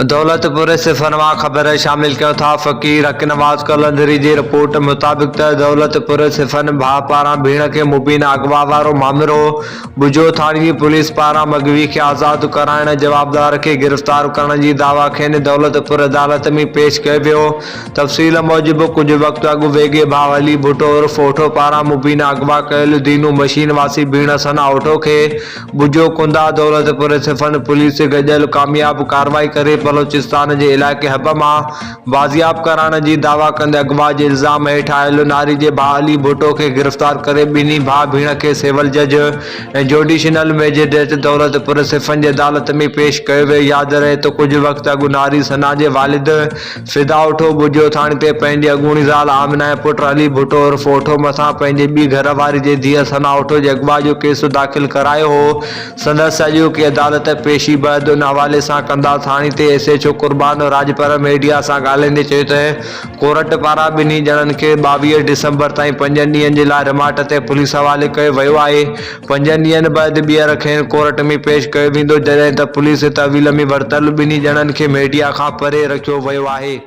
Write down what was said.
دولتپور صفن مان خبر شامل ڪيون ٿا فقير حق نواز قلندري جي رپورٽ مطابق ته دولتپور صفن ڀاء پاران ڀيڻ کي مبينا اغوا وارو مامرو ٻجهو ٿاڻي جي پوليس پاران مغوي کي آزاد ڪرائڻ ۽ جوابدار کي گرفتار ڪرڻ جي دعويٰ کين دولتپور عدالت ۾ پيش ڪيو ويو تفصيل موجب ڪجهه وقت اڳ ويڳي ڀاء علي ڀٽو عرف اوٺو پاران مبينا اغوا ڪيل دينو مشين واسي ڀيڻ ثنا اوٺو کي ٻجهو ڪندا دولتپور صفن پوليس گڏيل ڪامياب ڪارروائي ڪري بلوچستان جي علائقي حب مان بازياب ڪرائڻ جي دعويٰ ڪندي اغوا جي الزام هيٺ آيل ناري جي ڀاء علي ڀٽو کي گرفتار ڪري ٻنهي ڀاء ڀيڻ کي سول جج ۽ جوڊيشنل مئجسٽريٽ دولتپور صفن جي عدالت ۾ پيش ڪيو ويو ياد رهي ته ڪجهه وقت اڳ ناري ثنا جي والد فدا اوٺو ٻجهيو ٿاڻي تي پنهنجي اڳوڻي زال آمنه ۽ پٽ علي ڀٽو عرف اوٺو مٿان پنهنجي ٻي گهر واري جي ڌيء ثنا اوٺو جي اغوا جو ڪيس داخل ڪرايو هو. سندس اڄوڪي عدالت پيشي بعد ان حوالي سان ڪندا ٿاڻي تي S H O Qurban Rajpar media سان ڳالهائيندي چيو ته ڪورٽ پاران ٻنهي ڄڻن کي 22 ڊسمبر تائين پنجن ڏينهن جي لاء رمانڊ تي پوليس حوالي ڪيو ويو آهي پنجن ڏينهن بعد ٻيهر کين ڪورٽ ۾ پيش ڪيو ويندو جڏهن ته پوليس تحويل ۾ ورتل ٻنهي ڄڻن کي ميڊيا کان پري رکيو ويو آهي.